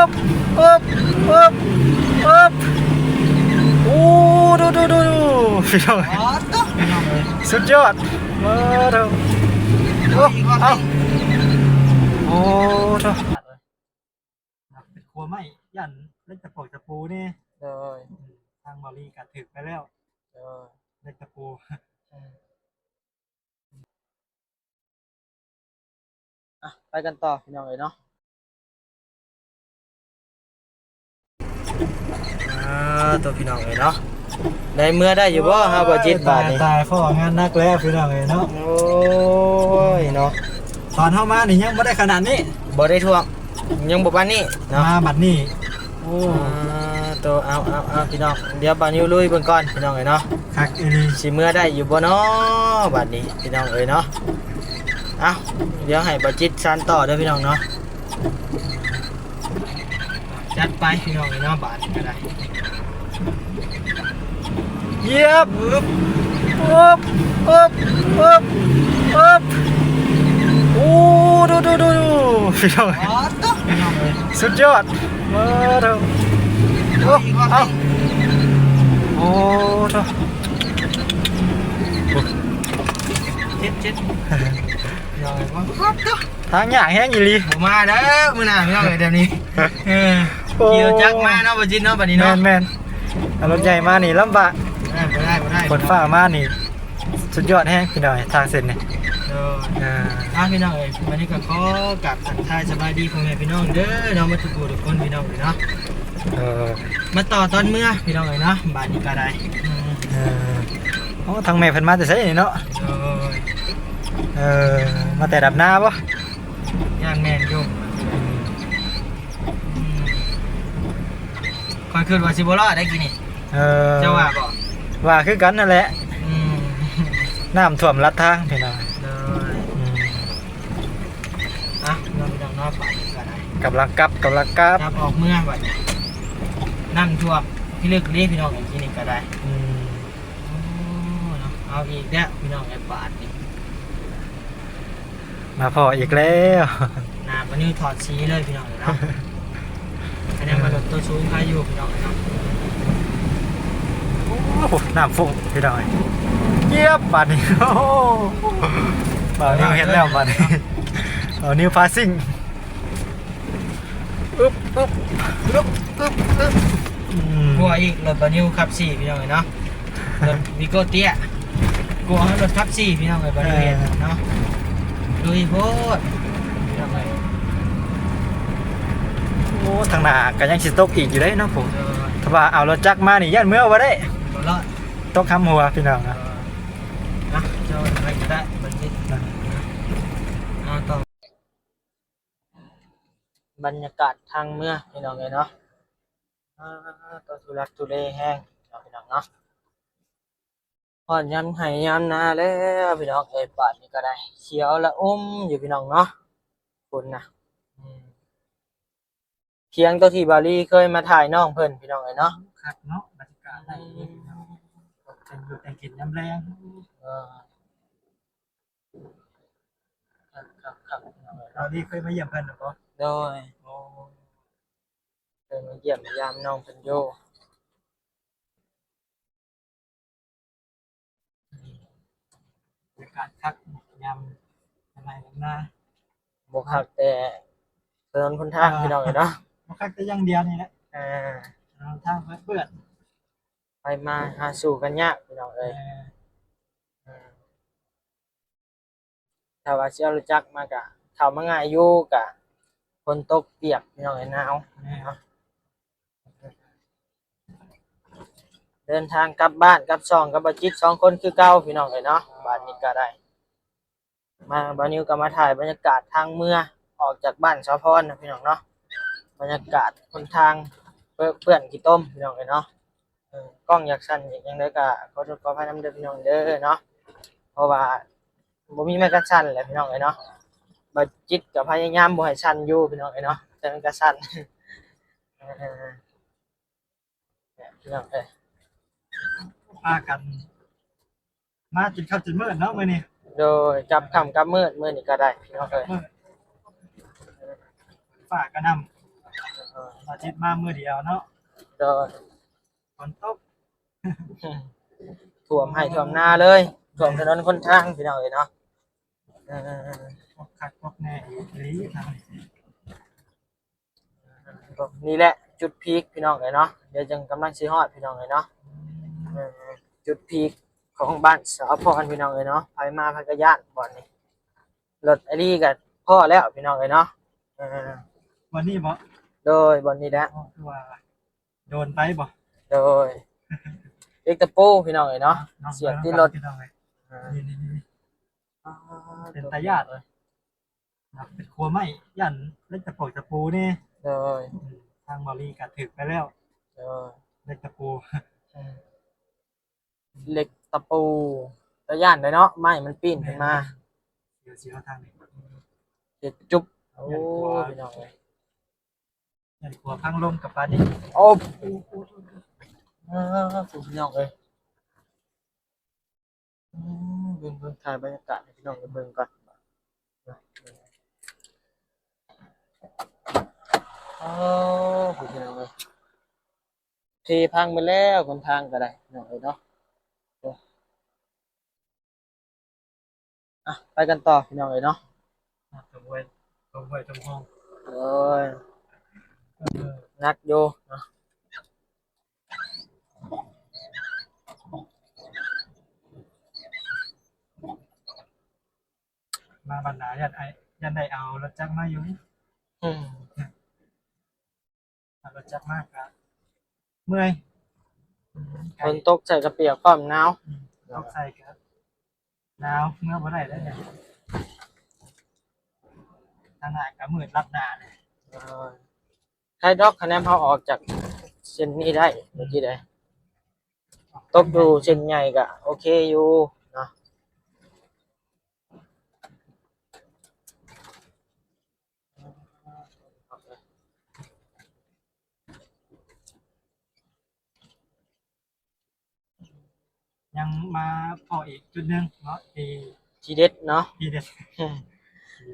ອຶບ ອຶບ ອຶບ ໂອ້ ດູ ດູ ດູ ດູ ພີ່ນ້ອງ ອໍ ໂທ້ ພີ່ນ້ອງເອີຍ ສຸດຍອດ ໂອ້ ໂທ້ ໂອ້ ເອົາ ໂອ້ ໂທ້ ເປັນຄົວໄມ້ ຢ້ານເຫຼັກຕະປອກຕະປູແດ່ ໂດຍ ອືມ ທາງເບົາຫຼີກະຖືກໄປແລ້ວ ໂດຍ ເຫຼັກຕະປູ ອືມ ອ່ະ ໄປກັນຕໍ່ພີ່ນ້ອງເອີຍເນາະ ອ່າ ໂຕ ພີ່ນ້ອງເອີຍເນາະ ໄດ້ເມືອໄດ້ຢູ່ບໍ່ ເຮົາບໍ່ຈິດບາດນີ້ ຕາຍ ຕາຍ ພໍ້ງານໜັກແລ້ວພີ່ນ້ອງເອີຍເນາະ ໂອ້ຍເນາະ ຕອນເຮົາມານີ້ຍັງບໍ່ໄດ້ຂະໜາດນີ້ ບໍ່ໄດ້ຖ້ວງ ຍັງບໍ່ປານນີ້ເນາະ ມາບັດນີ້ ໂອ້ ອ່າ ໂຕ ເອົາ ເອົາ ເອົາ ພີ່ນ້ອງ ດຽວບ່າວນິວລຸຍເບິ່ງກ່ອນພີ່ນ້ອງເອີຍເນາະ ຄັກອີ່ຫຼີ ຊິເມືອໄດ້ຢູ່ບໍ່ເນາະ ບັດນີ້ພີ່ນ້ອງເອີຍເນາະ ເອົາ ດຽວໃຫ້ບ່າວຈິດສານຕໍ່ເດີພີ່ນ້ອງເນາະ ຈັດໄປພີ່ນ້ອງເອີຍເນາະ ບາດນີ້ກະໄດ້ ຢຽບ ອຶບ ອຶບ ອຶບ ອຶບ ໂອ້ ດູ ດູ ດູ ດູ ພີ່ນ້ອງ ອໍ ໂທ້ ພີ່ນ້ອງເອີຍ ສຸດຍອດ ໂອ້ ໂທ້ ໂອ້ ເອົາ ໂອ້ ເຈັບ ເຈັບ ພີ່ນ້ອງເອີຍ ອໍ ໂທ້ ທາງຍາກແຮງອີ່ຫຼີ ບໍ່ມາເດີມື້ໜ້າພີ່ນ້ອງເອີຍ ແບບນີ້ ເອີ ໂອ້ ຂີ່ລົດຈັກມາເນາະ ບໍ່ຈິດເນາະ ບັດນີ້ເນາະ ແມ່ນໆ ເອົາລົດໃຫຍ່ມານີ້ລຳບາກ ບໍ່ໄດ້ ບໍ່ໄດ້ ຝົນຟ້າມານີ້ ສຸດຍອດແຮງພີ່ນ້ອງ ທາງເສັ້ນນີ້ ໂດຍ ອ່າ ອ່າ ພີ່ນ້ອງເອີຍ ວັນນີ້ກະຂໍກາບທັກທາຍສະບາຍດີພໍ່ແມ່ພີ່ນ້ອງເດີເນາະ ໝົດທຸກຜູ້ທຸກຄົນພີ່ນ້ອງເອີຍເນາະ ເອີ ມາຕໍ່ຕອນເມືອພີ່ນ້ອງເອີຍເນາະ ບາດນີ້ກະໄດ້ ອືມ ເອີ ໂອ້ ທາງແມ່ເພິ່ນມາແຕ່ໃສນີ້ເນາະ ໂດຍ ເອີ ມາແຕ່ດຳນາບໍ່ ຢ້ານແມ່ນຢູ່ ອືມ ອືມ ຂ້ອຍຄິດວ່າຊິບໍ່ລອດໄດ໋ກີ້ນີ້ ເອີ ເຈົ້າວ່າບໍ່ ວ່າຄືກັນນັ້ນແຫຼະ ອືມ ນ້ຳຖ້ວມລັດທາງພີ່ນ້ອງ ໂດຍ ອືມ ອ່ະ ພີ່ນ້ອງເນາະ ບາດນີ້ກະໄດ້ ກຳລັງກັບ ກຳລັງກັບ ກັບອອກເມືອງບາດນີ້ ນ້ຳຖ້ວມພິລຶກເລີຍພີ່ນ້ອງ ກີ້ນີ້ກະໄດ້ ອືມ ໂອ້ ເນາະ ເອົາອີກແລ້ວພີ່ນ້ອງເອີຍ ບາດນີ້ ມາພໍ້ອີກແລ້ວ ໜ້າປານິວຖອດສີເລີຍພີ່ນ້ອງເອີຍເນາະ ຄະແນນວ່າລົດໂຕສູງໄຄຢູ່ພີ່ນ້ອງເອີຍເນາະ ໂອ້ໂຫ ນ້ຳຟຸ້ງພີ່ນ້ອງເອີຍ ຢຽບບາດນີ້ ໂອ້ໂຫ ບ່າວນິວເຮັດແລ້ວບາດນີ້ ບ່າວນິວພາຊິງ ອຶບ ອຶບ ອຶບ ອຶບ ອຶບ ອືມ ກົວອີກ ລົດບ່າວນິວຂັບສີ່ພີ່ນ້ອງເອີຍເນາະ ລົດວີໂກ້ເຕ້ຍ ກົວເຮົາລົດຂັບສີ່ພີ່ນ້ອງເອີຍ ບໍ່ໄດ້ເຮັດເນາະ ລຸຍໂພດພີ່ນ້ອງເອີຍ ໂອ້ ທາງໜ້າກະຍັງຊິຕົກອີກຢູ່ເດ້ເນາະ ໂດຍ ຖ້າວ່າເອົາລົດຈັກມານີ້ຢ້ານເມືອບໍ່ໄດ້ ບໍ່ລອດ ຕົກຫຳຫົວພີ່ນ້ອງເນາະ ເອີ ອ່ະ ຈອດໄວ້ກະໄດ້ບັດນີ້ ເອົາຕໍ່ ບັນຍາກາດທາງເມືອພີ່ນ້ອງເອີຍເນາະ ອ່າ ໂຕ ທຸລັກທຸເລແຮງເນາະພີ່ນ້ອງເນາະ ຮອດຍາມໄຮ່ຍາມນາແລ້ວພີ່ນ້ອງເອີຍ ບາດນີ້ກະໄດ້ ຂຽວລະອຸ່ມຢູ່ພີ່ນ້ອງເນາະ ພຸ້ນນະ ອືມ ຄຽງໂຕທີ່ບ່າວລີເຄີຍມາຖ່າຍນ້ອງເພິ່ນພີ່ນ້ອງເອີຍເນາະ ຄັກເນາະ ບັນຍາກາດໄດ້ເລີຍເນາະ ແຕ່ງຢູ່ແຕ່ງກິນຍາມແລງ ເອີ ຄັກໆໆ ບ່າວລີເຄີຍມາຢ້ຽມເພິ່ນແລ້ວບໍ່? ໂດຍ ໂອ້ ເຄີຍມາຢ້ຽມມາຢາມນ້ອງເພິ່ນຢູ່ ບັນຍາກາດຄັກ ຍາມ ຍາມໄຮ່ຍາມນາ ບໍ່ຄັກແຕ່ຖະໜົນຫົນທາງ ອ່າ ພີ່ນ້ອງເອີຍເນາະ ບໍ່ຄັກແຕ່ຢ່າງດຽວນີ້ແຫຼະ ເອີ ຖະໜົນຫົນທາງເປື້ອນ ໄປມາຫາສູ່ກັນຍາກພີ່ນ້ອງເອີຍ ເອີ ເອີ ຖ້າວ່າຊິເອົາລົດຈັກມາກະເຂົ້າມາງ່າຍຢູ່ ກະຝົນຕົກປຽກພີ່ນ້ອງເອີຍ ໜາວ ແມ່ນ ເນາະ ເດີນທາງກັບບ້ານກັບຊ່ອງກັບບ່າວຈິດສອງຄົນຄືເກົ່າພີ່ນ້ອງເອີຍເນາະ ບາດນີ້ກະໄດ້ ມາ ບ່າວນິວກະມາຖ່າຍບັນຍາກາດທາງເມືອ ອອກຈາກບ້ານສາວພອນນະພີ່ນ້ອງເນາະ ບັນຍາກາດຫົນທາງເປື້ອນຂີ້ຕົມພີ່ນ້ອງເອີຍເນາະ ເອີ ກ້ອງຢາກສັ່ນຢາກຫຍັງໃດກະຂໍໂທດຂໍອະໄພນຳເດີພີ່ນ້ອງເດີເນາະ ເພາະວ່າບໍ່ມີໄມ້ກັນສັ່ນແຫຼະພີ່ນ້ອງເອີຍເນາະ ບ່າວຈິດກະພະຍາຍາມບໍ່ໃຫ້ສັ່ນຢູ່ພີ່ນ້ອງເອີຍເນາະ ແຕ່ມັນກະສັ່ນ ເອີ ພີ່ນ້ອງເອີຍ ພາກັນມາຈົນຄ່ຳຈົນມືດເນາະມື້ນີ້ ໂດຍ ກັບຄ່ຳກັບມືດມື້ນີ້ກະໄດ້ພີ່ນ້ອງເອີຍ ມື້ ຟ້າກະນຳ ເອີ ຕິດມາມື້ດຽວເນາະ. ໂດຍ. ຝົນຕົກ ຖ້ວມໄຮ່ຖ້ວມນາເລີຍ ຖ້ວມຖະໜົນຫົນທາງ ພີ່ນ້ອງເອີຍເນາະ. ເອີ ຄັກຄັກແນ່ອີ່ຫຼີທາງນີ້. ນີ້ແຫຼະຈຸດພີກ ພີ່ນ້ອງເອີຍເນາະ. ດຽວຈັ່ງກຳລັງຊິຮອດ ພີ່ນ້ອງເອີຍເນາະ. ເອີ ຈຸດພີກຂອງບ້ານສາວພອນ ພີ່ນ້ອງເອີຍເນາະ. ໃຜມາໃຜກໍຢ້ານບ່ອນນີ້. ລົດອາລີກໍພໍ້ແລ້ວ ພີ່ນ້ອງເອີຍເນາະ. ເອີ ບ່ອນນີ້ບໍ? ໂດຍ ບ່ອນນີ້ແຫຼະ. ອໍ ຄືວ່າໂດນໄປບໍ? ໂດຍ. ເຫຼັກຕະປູ ພີ່ນ້ອງເອີຍເນາະ. ເນາະ ສຽບຕິດລົດ ພີ່ນ້ອງເອີຍ. ເອີ ນີ້ໆໆ ອ່າ ເປັນຕາຢ້ານເລີຍ. ເປັນຄົວໄມ້ ຢ້ານເຫຼັກຕະປອກຕະປູແດ່. ໂດຍ. ອືມ ທາງບ່າວລີກໍຖືກໄປແລ້ວ. ໂດຍ. ເຫຼັກຕະປູ ເອີ ເຫຼັກຕະປູ ຕາຢ້ານເດ້ເນາະ ໄມ້ມັນປີ້ນຂຶ້ນມາ. ດຽວຊິເອົາທາງນີ້ ເຮັດຈຸບ. ໂອ້ ພີ່ນ້ອງເອີຍ ຢ້ານຂົວພັງລົງກັບປານນີ້. ໂອ້ ເອີ ພີ່ນ້ອງເອີຍ. ອືມ ເບິ່ງ ເບິ່ງ ຖ່າຍບັນຍາກາດໃຫ້ພີ່ນ້ອງໄດ້ເບິ່ງກ່ອນ. ໂອ້ ພີ່ນ້ອງເອີຍ ເພພັງໄປແລ້ວ ຫົນທາງກໍໄດ້ ພີ່ນ້ອງເອີຍເນາະ. ໂອ້ ອ່ະ ໄປກັນຕໍ່ ພີ່ນ້ອງເອີຍເນາະ. ນ້ຳຖ້ວມຫ້ວຍ ຖ້ວມຫ້ວຍ ຖ້ວມຮ່ອງ. ໂອ້ຍ ເອີ ໜັກຢູ່ເນາະ. ມາບັນດາ ຢ້ານໄອ ຢ້ານໄດ້ເອົາລົດຈັກມາຢູ່. ອືມ ເອົາລົດຈັກມາກະເມື່ອຍ. ອືມ ຝົນຕົກໃສ່ກະປຽກພ້ອມໜາວ. ອືມ ຕົກໃສ່ກະໜາວ ເມືອບໍ່ໄດ້ແລ້ວ. ທາງໜ້າກະມືດລັບໜ້າເລີຍ. ເອີ ໃຄດອກ ຄະແນນເຮົາອອກຈາກເສັ້ນນີ້ໄດ້ ເມື່ອກີ້ໄດ້ ຕົກຢູ່ເສັ້ນໃຫຍ່ກະໂອເຄຢູ່ເນາະ. ຍັງມາພໍ້ອີກຈຸດໜຶ່ງເນາະ ທີ່ ທີ່ເດັດເນາະ ທີ່ເດັດ.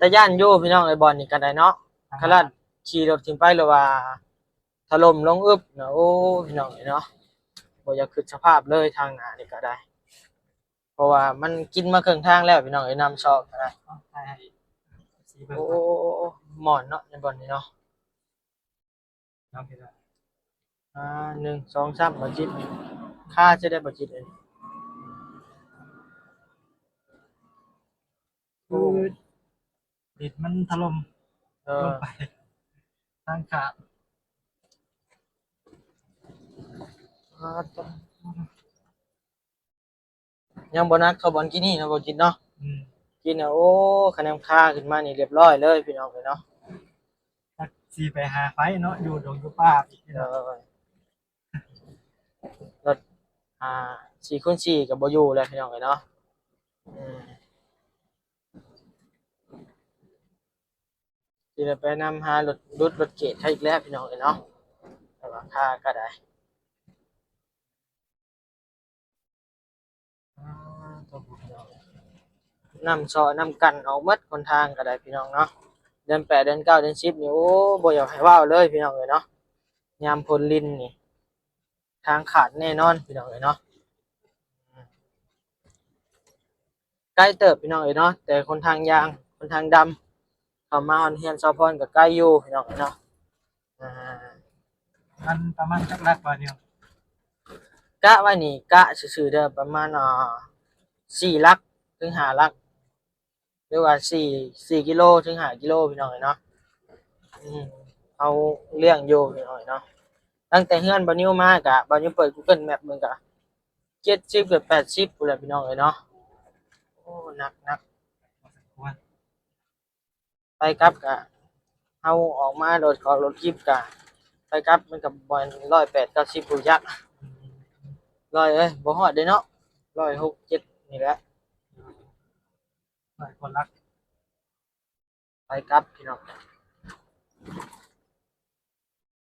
ຕາຢ້ານຢູ່ພີ່ນ້ອງເອີຍ ບ່ອນນີ້ກໍໄດ້ເນາະ. ຂະໜາດຂີ່ລົດຂຶ້ນໄປ ຫຼືວ່າຖະຫຼົ່ມລົງອຶບນະ ໂອ້ ພີ່ນ້ອງເອີຍເນາະ ບໍ່ຢາກຄິດສະພາບເລີຍ. ທາງໜ້ານີ້ກໍໄດ້ ເພາະວ່າມັນກິນມາເຄິ່ງທາງແລ້ວ ພີ່ນ້ອງເອີຍ ນ້ຳຊອກກໍໄດ້. ໂອ້ ມ່ອນເນາະ ໃນບ່ອນນີ້ເນາະ. ອ່າ ໜຶ່ງ ສອງ ສາມ ບ່າວຈິດ ຄາຈະໄດ້ ບ່າວຈິດເອີຍ. ໂອ້ ດິນມັນຖະຫຼົ່ມ ເອີ ລົງໄປທາງຂາດ. ອ່າ ຍັງບໍ່ໜັກເທົ່າບ່ອນກີ້ນີ້ເນາະ ບ່າວຈິດເນາະ. ອືມ ກີ້ນະ ໂອ້ ຄະແນນຄາຂຶ້ນມານີ້ລຽບຮ້ອຍເລີຍ ພີ່ນ້ອງເອີຍເນາະ. ຈັກຊິໄປຫາໃຜເນາະ ຢູ່ດົງຢູ່ປ່າ. ເອີ ລົດ ອ່າ ສີ່ຄູນສີ່ກໍບໍ່ຢູ່ແລ້ວ ພີ່ນ້ອງເອີຍເນາະ. ອືມ ຊິໄດ້ໄປນຳຫາລົດ ຫຼຸດລົດເກດເຮົາອີກແລ້ວ ພີ່ນ້ອງເອີຍເນາະ. ແຕ່ວ່າຄາກໍໄດ້ ນ້ຳເຊາະນ້ຳກັ້ນອອກໝົດ ຫົນທາງກໍໄດ້ ພີ່ນ້ອງເນາະ. ເດືອນແປດ ເດືອນເກົ້າ ເດືອນສິບນີ້ ໂອ້ ບໍ່ຢາກໃຫ້ເວົ້າເລີຍ ພີ່ນ້ອງເອີຍເນາະ. ຍາມຝົນລິນນີ້ ທາງຂາດແນ່ນອນ ພີ່ນ້ອງເອີຍເນາະ. ໄກເຕີບ ພີ່ນ້ອງເອີຍເນາະ ແຕ່ຫົນທາງຢາງ ຫົນທາງດຳ ເຂົ້າມາຮອດເຮືອນສາວພອນກໍໄກຢູ່ ພີ່ນ້ອງເອີຍເນາະ. ອ່າ ມັນປະມານຈັກຫຼັກວະນີ້? ກະໄວ້ນີ້ ກະຊື່ໆເດີ ປະມານ ອ່າ ສີ່ຫຼັກເຖິງຫ້າຫຼັກ ຫຼືວ່າສີ່ ສີ່ກິໂລເຖິງຫ້າກິໂລ ພີ່ນ້ອງເອີຍເນາະ. ອືມ ເຮົາລ້ຽງຢູ່ ພີ່ນ້ອງເອີຍເນາະ. ຕັ້ງແຕ່ເຮືອນບ່າວນິວມາກະ ບ່າວນິວເປີດ Google Map ເບິ່ງກະ ເຈັດສິບ ເກືອບແປດສິບພຸ້ນແຫຼະ ພີ່ນ້ອງເອີຍເນາະ. ໂອ້ ໜັກ ໜັກ ພໍສົມຄວນ. ໄປກັບກະ ເຮົາອອກມາລົດ ເກາະລົດຈິບກະ ໄປກັບມັນກະປະມານຮ້ອຍແປດ ເກົ້າສິບ ຜູ້ຈັກ ຮ້ອຍ ເອີຍ ບໍ່ຮອດເດ້ເນາະ ຮ້ອຍຫົກ ເຈັດນີ້ແຫຼະ ຮ້ອຍກວ່າຫຼັກ. ໄປກັບ ພີ່ນ້ອງ.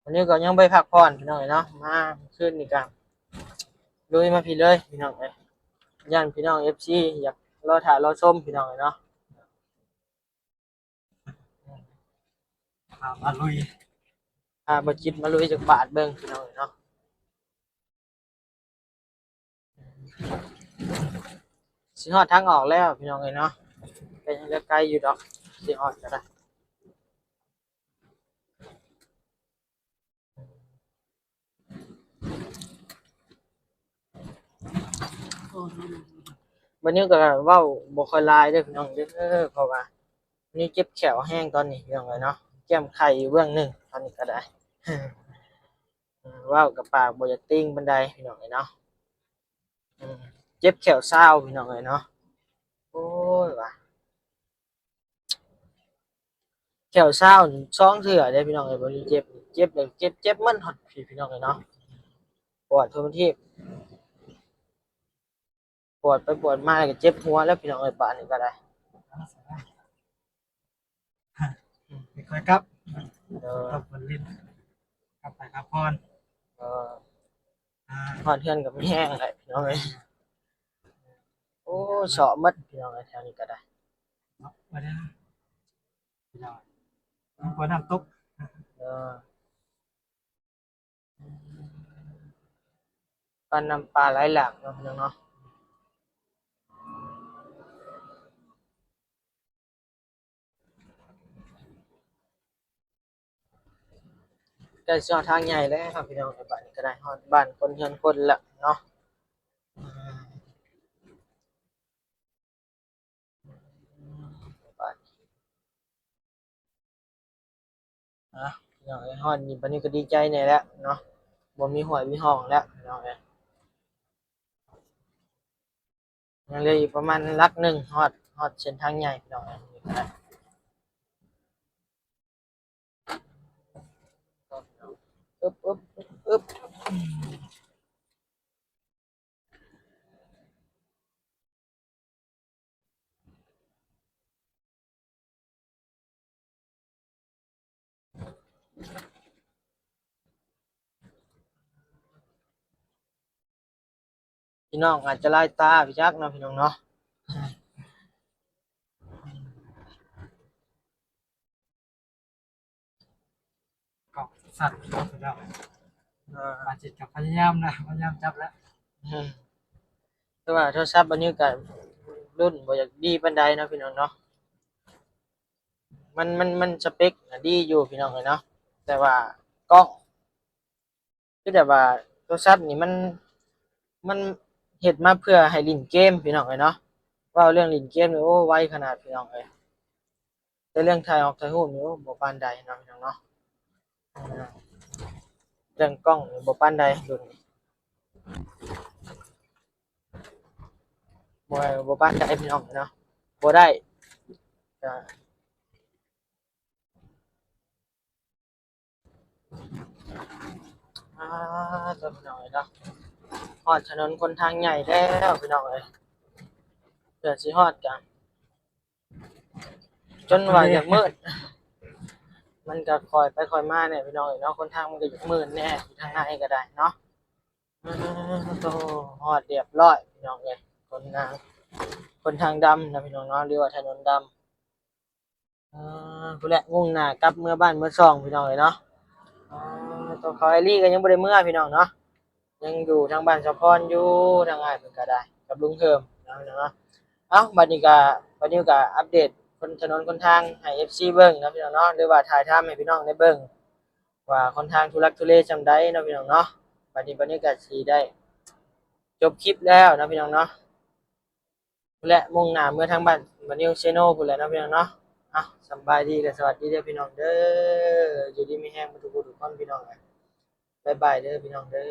ວັນນີ້ກໍຍັງໄປພັກຜ່ອນ ພີ່ນ້ອງເອີຍເນາະ. ມາຄືນນີ້ກໍລຸຍມາພີ້ເລີຍ ພີ່ນ້ອງເອີຍ. ຢ້ານພີ່ນ້ອງເອັຟຊີຢາກລໍຖ້າລໍຊົມ ພີ່ນ້ອງເອີຍເນາະ. ພາມາລຸຍ ພາບໍ່ຈິດມາລຸຍຈັກບາດເບິ່ງ ພີ່ນ້ອງເອີຍເນາະ. ຊິຮອດທາງອອກແລ້ວ ພີ່ນ້ອງເອີຍເນາະ, ກໍຍັງເຫຼືອໄກຢູ່ດອກ ຊິຮອດກໍໄດ້. ບາດນີ້ກໍເວົ້າບໍ່ຄ່ອຍຫຼາຍເດີ ພີ່ນ້ອງເດີ, ເພາະວ່ານີ້ເຈັບແຂ້ວແຮງຕອນນີ້ ພີ່ນ້ອງເອີຍເນາະ, ແກ້ມໄຂ້ຢູ່ເບື້ອງໜຶ່ງຕອນນີ້ກໍໄດ້. ເວົ້າກັບປາກບໍ່ຢາກຕິງປານໃດ ພີ່ນ້ອງເອີຍເນາະ. ເຈັບແຂ້ວຊາວ ພີ່ນ້ອງເອີຍເນາະ. ໂອ້ຍວ່າ ແຂ້ວຊາວນີ້ສອງເທື່ອເດ້ ພີ່ນ້ອງເອີຍ, ບໍ່ໄດ້ເຈັບ ເຈັບແລ້ວເຈັບ ເຈັບໝົດຮອດພີ້ ພີ່ນ້ອງເອີຍເນາະ. ປວດທົ່ວປະເທດ ປວດໄປປວດມາກໍເຈັບຫົວແລ້ວ ພີ່ນ້ອງເອີຍ, ບາດນີ້ກໍໄດ້ ຄ່ອຍກັບ ເອີ ກັບຫຼິ້ນ ກັບໄປພັກຜ່ອນ ເອີ ອ່າ ຮອດເຮືອນກໍມີແຮງແລ້ວ ພີ່ນ້ອງເອີຍ. ໂອ້ ເຊາະໝົດ ພີ່ນ້ອງເອີຍ, ແຖວນີ້ກໍໄດ້ເນາະ ບັດນີ້ ພີ່ນ້ອງ ນ້ຳຕົກ ເອີ ປາ ນ້ຳປາໄຫຼຫຼາກເນາະ ພີ່ນ້ອງເນາະ. ໃກ້ຊິຮອດທາງໃຫຍ່ແລ້ວ ພີ່ນ້ອງເອີຍ, ບັດນີ້ກໍໄດ້ຮອດບ້ານຄົນເຮືອນຄົນແລ້ວເນາະ. ອ່າ ພີ່ນ້ອງເອີຍ ຮອດນີ້ ບັດນີ້ກໍດີໃຈແດ່ແລ້ວເນາະ, ບໍ່ມີຫ້ວຍມີຮ່ອງແລ້ວ ພີ່ນ້ອງເອີຍ. ຍັງເຫຼືອອີກປະມານຫຼັກໜຶ່ງ ຮອດ ຮອດເສັ້ນທາງໃຫຍ່ ພີ່ນ້ອງເອີຍ. ອຶບ ອຶບ ອຶບ ອຶບ. ພີ່ນ້ອງອາດຈະລາຍຕາໄປຈັກເນາະ ພີ່ນ້ອງເນາະ. ກໍສັ່ນເນາະ ພີ່ນ້ອງ. ເອີ ບາດຈິດກໍພະຍາຍາມນະ ພະຍາຍາມຈັບແລ້ວ. ອືມ ແຕ່ວ່າໂທລະສັບອັນນີ້ກໍລຸ້ນບໍ່ຢາກດີປານໃດເນາະ ພີ່ນ້ອງເນາະ. ມັນ ມັນ ມັນສະເປັກນະດີຢູ່ ພີ່ນ້ອງເອີຍເນາະ, ແຕ່ວ່າກ້ອງ ຄືແບບວ່າໂທລະສັບນີ້ມັນ ມັນເຮັດມາເພື່ອໃຫ້ຫຼິ້ນເກມ ພີ່ນ້ອງເອີຍເນາະ. ເວົ້າເລື່ອງຫຼິ້ນເກມນີ້ ໂອ້ ໄວຂະໜາດ ພີ່ນ້ອງເອີຍ, ແຕ່ເລື່ອງຖ່າຍອອກຖ່າຍຮູບນີ້ ໂອ້ ບໍ່ປານໃດເນາະ ພີ່ນ້ອງເນາະ. ເລື່ອງກ້ອງນີ້ບໍ່ປານໃດ ລຸ້ນນີ້ ບໍ່ ບໍ່ປານໃດ ພີ່ນ້ອງເນາະ, ບໍ່ໄດ້ ກໍ ອ່າ ເຈົ້າ ພີ່ນ້ອງເອີຍເນາະ, ຮອດຖະໜົນຄົນທາງໃຫຍ່ແລ້ວ ພີ່ນ້ອງເອີຍ. ເກືອບຊິຮອດກະ ຈົນວ່າຢາກມືດ, ມັນກະຄ່ອຍໄປຄ່ອຍມາແດ່ ພີ່ນ້ອງເອີຍເນາະ, ຄົນທາງມັນກະຢາກມືດແດ່ ທາງໃນກະໄດ້ເນາະ. ໂອ້ ຮອດຮຽບຮ້ອຍ ພີ່ນ້ອງເອີຍ, ຄົນທາງ ຄົນທາງດຳນະ ພີ່ນ້ອງເນາະ, ຫຼືວ່າຖະໜົນດຳ. ອ່າ ພຸ້ນແຫຼະ ມຸ່ງໜ້າກັບເມືອບ້ານເມືອຊ່ອງ ພີ່ນ້ອງເອີຍເນາະ. ອ່າ ໂຕເຂົາໄອລີກໍຍັງບໍ່ໄດ້ເມືອ ພີ່ນ້ອງເນາະ, ຍັງຢູ່ທາງບ້ານສາວພອນຢູ່ ທາງອ້າຍເພິ່ນກໍໄດ້ ກັບລຸງເຮີມເນາະ ພີ່ນ້ອງເນາະ. ເອົ້າ ບັດນີ້ກໍ ບັດນີ້ກໍອັບເດດຄົນ ຖະໜົນຄົນທາງໃຫ້ເອັຟຊີເບິ່ງເນາະ ພີ່ນ້ອງເນາະ, ຫຼືວ່າຖ່າຍທຳໃຫ້ພີ່ນ້ອງໄດ້ເບິ່ງວ່າຄົນທາງທຸລັກທຸເລສ່ຳໃດເນາະ ພີ່ນ້ອງເນາະ. ບັດນີ້ ບັດນີ້ກໍຊິໄດ້ຈົບຄລິບແລ້ວເນາະ ພີ່ນ້ອງເນາະ. ພຸ້ນແຫຼະ ມຸ່ງໜ້າເມືອທາງບ້ານບານິວເຊໂນພຸ້ນແຫຼະເນາະ ພີ່ນ້ອງເນາະ. ເອົ້າ ສຳບາຍດີ ແລະ ສະຫວັດດີເດີພີ່ນ້ອງເດີ, ຢູ່ດີມີແຮງເບິດທຸກຜູ້ທຸກຄົນ ພີ່ນ້ອງເອີຍ. ບາຍບາຍເດີພີ່ນ້ອງເດີ.